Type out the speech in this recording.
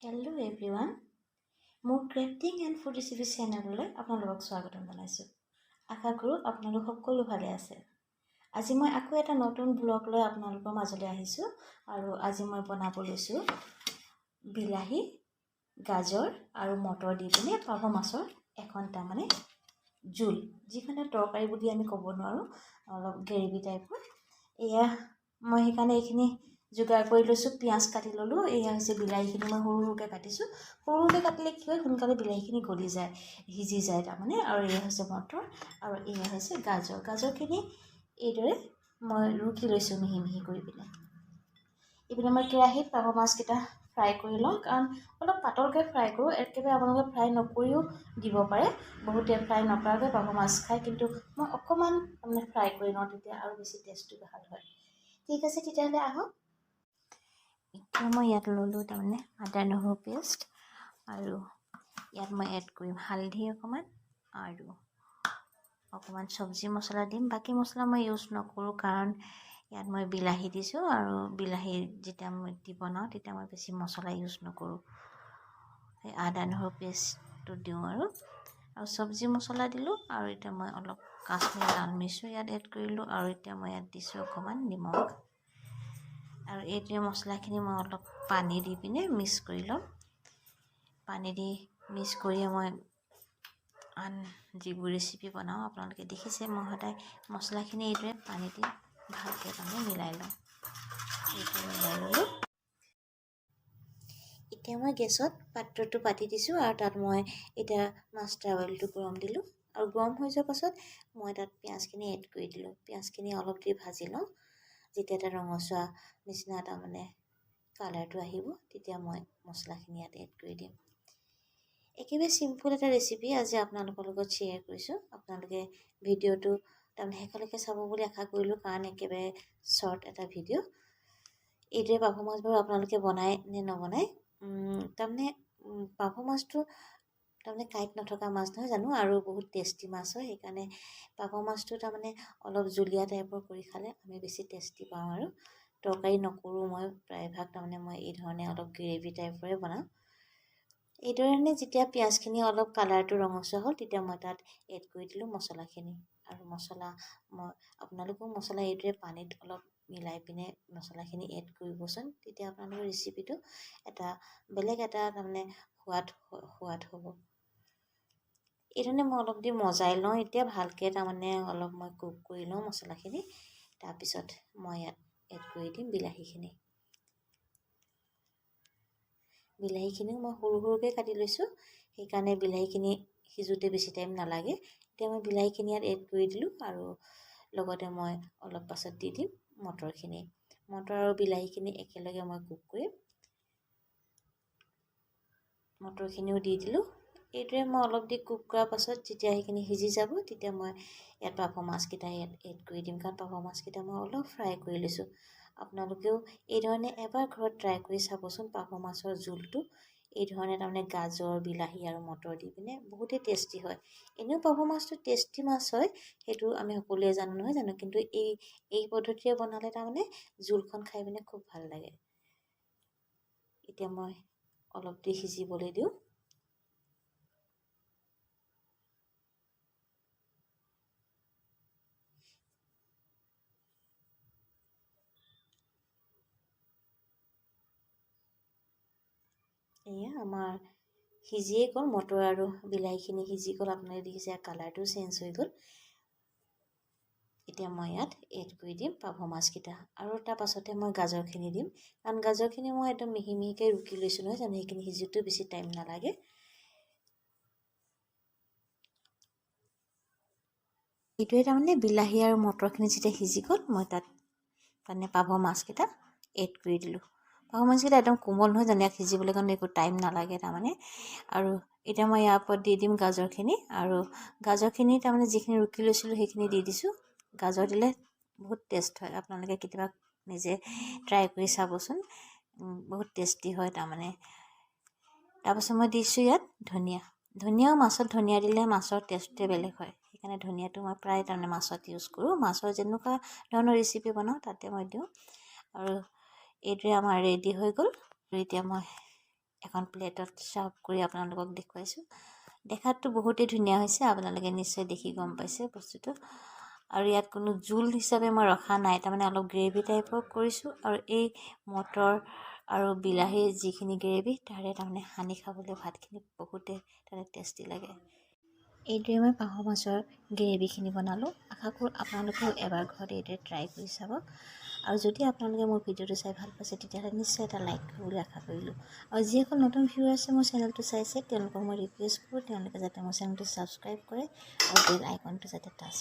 Hello' everyone, মোৰ ক্ৰেফটিং and food recipe চেনেললৈ আপোনালোকক স্বাগতম জনাইছোঁ। আশা কৰোঁ আপোনালোক সকলো ভালে আছে। আজি মই আকৌ এটা নতুন ব্লগ লৈ আপোনালোকৰ মাজলৈ আহিছোঁ আৰু আজি মই বনাব লৈছোঁ বিলাহী, গাজৰ আৰু মটৰ দি পিনে পাভ মাছৰ এখন তাৰমানে জোল, যিখন তৰকাৰী বুলি আমি ক'ব নোৱাৰোঁ, অলপ গ্ৰেভি টাইপৰ। এয়া মই সেইকাৰণে এইখিনি যোগাৰ কৰি লৈছোঁ। পিঁয়াজ কাটি ল'লোঁ। এয়া হৈছে বিলাহীখিনি মই সৰু সৰুকৈ কাটিছোঁ। সৰু সৰুকৈ কাটিলে কি হয়, সোনকালে বিলাহীখিনি গলি যায়, সিজি যায় তাৰমানে। আৰু এয়া হৈছে মটৰ আৰু এয়া হৈছে গাজৰ। গাজৰখিনি এইদৰে মই ৰুকি লৈছোঁ মিহি মিহি কৰি পিনে। ইপিনে মই কেৰাহীত পাভ মাছকেইটা ফ্ৰাই কৰি লওঁ, কাৰণ অলপ পাতলকৈ ফ্ৰাই কৰোঁ। একেবাৰে আপোনালোকে ফ্ৰাই নকৰিও দিব পাৰে, বহুতে ফ্ৰাই নকৰাকৈ পাভ মাছ খায়, কিন্তু মই অকণমান তাৰমানে ফ্ৰাই কৰি লওঁ, তেতিয়া আৰু বেছি টেষ্টটো ভাল হয়। ঠিক আছে, তেতিয়াহ'লে আহক। এতিয়া মই ইয়াত ল'লোঁ তাৰমানে আদা নহৰু পেষ্ট আৰু ইয়াত মই এড কৰিম হালধি অকণমান আৰু অকণমান চব্জি মছলা দিম। বাকী মছলা মই ইউজ নকৰোঁ, কাৰণ ইয়াত মই বিলাহী দিছোঁ আৰু বিলাহী যেতিয়া মই দি বনাওঁ তেতিয়া মই বেছি মছলা ইউজ নকৰোঁ। সেই আদা নহৰু পেষ্টটো দিওঁ আৰু চব্জি মছলা দিলোঁ। আৰু এতিয়া মই অলপ কাশ্মীৰী লাল মিৰ্চো ইয়াত এড কৰিলোঁ আৰু এতিয়া মই ইয়াত দিছোঁ অকণমান নিমখ। আৰু এইটোৱে মছলাখিনি মই অলপ পানী দি পিনে মিক্স কৰি ল'ম। পানী দি মিক্স কৰিয়ে মই আন যিবোৰ ৰেচিপি বনাওঁ আপোনালোকে দেখিছে, মই সদায় মছলাখিনি এইদৰে পানী দি ভালকৈ তাৰমানে মিলাই লওঁ। এইদৰে মিলাই ল'লোঁ। এতিয়া মই গেছত পাত্ৰটো পাতি দিছোঁ আৰু তাত মই এতিয়া মাষ্টাৰ অইলটো গৰম দিলোঁ আৰু গৰম হৈ যোৱাৰ পাছত মই তাত পিঁয়াজখিনি এড কৰি দিলোঁ। পিঁয়াজখিনি অলপ দেৰি ভাজি লওঁ। যেতিয়া এটা ৰঙচুৱা নিচিনা তাৰমানে কালাৰটো আহিব, তেতিয়া মই মছলাখিনি ইয়াত এড কৰি দিম। একেবাৰে চিম্পুল এটা ৰেচিপি আজি আপোনালোকৰ লগত শ্বেয়াৰ কৰিছোঁ। আপোনালোকে ভিডিঅ'টো তাৰমানে শেষলৈকে চাব বুলি আশা কৰিলোঁ, কাৰণ একেবাৰে শ্বৰ্ট এটা ভিডিঅ'। এইদৰে পাভ মাছ বাৰু আপোনালোকে বনায় নে নবনায়? তাৰমানে পাভ মাছটো তাৰমানে কাঁইট নথকা মাছ নহয় জানো, আৰু বহুত টেষ্টি মাছ হয়। সেইকাৰণে পাভ মাছটো তাৰমানে অলপ জুলীয়া টাইপৰ কৰি খালে আমি বেছি টেষ্টি পাওঁ। আৰু তৰকাৰী নকৰোঁ মই প্ৰায়ভাগ, তাৰমানে মই এই ধৰণে অলপ গ্ৰেভি টাইপৰে বনাওঁ। এইধৰণে যেতিয়া পিঁয়াজখিনি অলপ কালাৰটো ৰঙচুৱা হ'ল, তেতিয়া মই তাত এড কৰি দিলোঁ মছলাখিনি। আৰু মছলা মই আপোনালোকেও মছলা এইদৰে পানীত অলপ মিলাই পিনে মছলাখিনি এড কৰিবচোন, তেতিয়া আপোনালোকৰ ৰেচিপিটো এটা বেলেগ এটা তাৰমানে সোৱাদ হ'ব। এইধৰণে মই অলপ দেৰি মজাই লওঁ। এতিয়া ভালকৈ তাৰমানে অলপ মই কুক কৰি লওঁ মছলাখিনি। তাৰপিছত মই ইয়াত এড কৰি দিম বিলাহীখিনি। বিলাহীখিনিও মই সৰু সৰুকৈ কাটি লৈছোঁ, সেইকাৰণে বিলাহীখিনি সিজোঁতে বেছি টাইম নালাগে। এতিয়া মই বিলাহীখিনি ইয়াত এড কৰি দিলোঁ আৰু লগতে মই অলপ পাছত দি দিম মটৰখিনি। মটৰ আৰু বিলাহীখিনি একেলগে মই কুক কৰিম। মটৰখিনিও দি দিলোঁ। এইদৰে মই অলপ দেৰি কুক কৰাৰ পাছত যেতিয়া সেইখিনি সিজি যাব, তেতিয়া মই ইয়াত পাভ মাছকেইটা ইয়াত এড কৰি দিম, কাৰণ পাভ মাছকেইটা মই অলপ ফ্ৰাই কৰি লৈছোঁ। আপোনালোকেও এই ধৰণে এবাৰ ঘৰত ট্ৰাই কৰি চাবচোন পাভ মাছৰ জোলটো। এই ধৰণে তাৰমানে গাজৰ, বিলাহী আৰু মটৰ দি পিনে বহুতেই টেষ্টি হয়। এনেও পাভ মাছটো টেষ্টি মাছ হয়, সেইটো আমি সকলোৱে জানো নহয় জানো, কিন্তু এই পদ্ধতিৰে বনালে তাৰমানে জোলখন খাই পিনে খুব ভাল লাগে। এতিয়া মই অলপ দেৰি সিজিবলৈ দিওঁ। এয়া আমাৰ সিজিয়ে গ'ল, মটৰ আৰু বিলাহীখিনি সিজি গ'ল। আপোনালোকে দেখিছে কালাৰটো চেঞ্জ হৈ গ'ল। এতিয়া মই ইয়াত এড কৰি দিম পাভ মাছকেইটা আৰু তাৰ পাছতে মই গাজৰখিনি দিম, কাৰণ গাজৰখিনি মই একদম মিহি মিহিকৈ ৰুকি লৈছোঁ নহয় জানো, সেইখিনি সিজোঁতেও বেছি টাইম নালাগে। এইটোৱে তাৰমানে বিলাহী আৰু মটৰখিনি যেতিয়া সিজি গ'ল, মই তাত মানে পাভ মাছকেইটা এড কৰি দিলোঁ। পাভ মাছকেইটা একদম কোমল নহয় জানো, ইয়াক সিজিবলৈ কাৰণে একো টাইম নালাগে তাৰমানে। আৰু এতিয়া মই ইয়াৰ ওপৰত দি দিম গাজৰখিনি আৰু গাজৰখিনি তাৰমানে যিখিনি ৰুকি লৈছিলোঁ সেইখিনি দি দিছোঁ। গাজৰ দিলে বহুত টেষ্ট হয়, আপোনালোকে কেতিয়াবা নিজে ট্ৰাই কৰি চাবচোন, বহুত টেষ্টি হয় তাৰমানে। তাৰপাছত মই দিছোঁ ইয়াত ধনিয়া। ধনিয়াও মাছত ধনিয়া দিলে মাছৰ টেষ্টটোৱে বেলেগ হয়, সেইকাৰণে ধনিয়াটো মই প্ৰায় তাৰমানে মাছত ইউজ কৰোঁ। মাছৰ যেনেকুৱা ধৰণৰ ৰেচিপি বনাওঁ তাতে মই দিওঁ। আৰু এইদৰে আমাৰ ৰেডি হৈ গ'ল। আৰু এতিয়া মই এখন প্লেটত চাৰ্ভ কৰি আপোনালোকক দেখুৱাইছোঁ। দেখাততো বহুতেই ধুনীয়া হৈছে, আপোনালোকে নিশ্চয় দেখি গম পাইছে বস্তুটো। আৰু ইয়াত কোনো জোল হিচাপে মই ৰখা নাই, তাৰমানে অলপ গ্ৰেভি টাইপৰ কৰিছোঁ। আৰু এই মটৰ আৰু বিলাহীৰ যিখিনি গ্ৰেভি, তাৰে তাৰমানে সানি খাবলৈ ভাতখিনি বহুতেই তাৰমানে টেষ্টি লাগে। এইদৰে মই পাভ মাছৰ গ্ৰেভিখিনি বনালোঁ। আশা কৰোঁ আপোনালোকেও এবাৰ ঘৰত এইদৰে ট্ৰাই কৰি চাব। আৰু যদি আপোনালোকে মোৰ ভিডিঅ'টো চাই ভাল পাইছে, তেতিয়াহ'লে নিশ্চয় এটা লাইক কৰিব বুলি আশা কৰিলোঁ। আৰু যিসকল নতুন ভিউৱাৰ আছে, মোৰ চেনেলটো চাইছে, তেওঁলোকক মই ৰিকুৱেষ্ট কৰোঁ, তেওঁলোকে যাতে মোৰ চেনেলটো ছাবস্ক্ৰাইব কৰে আৰু বেল আইকনটো যাতে টাচ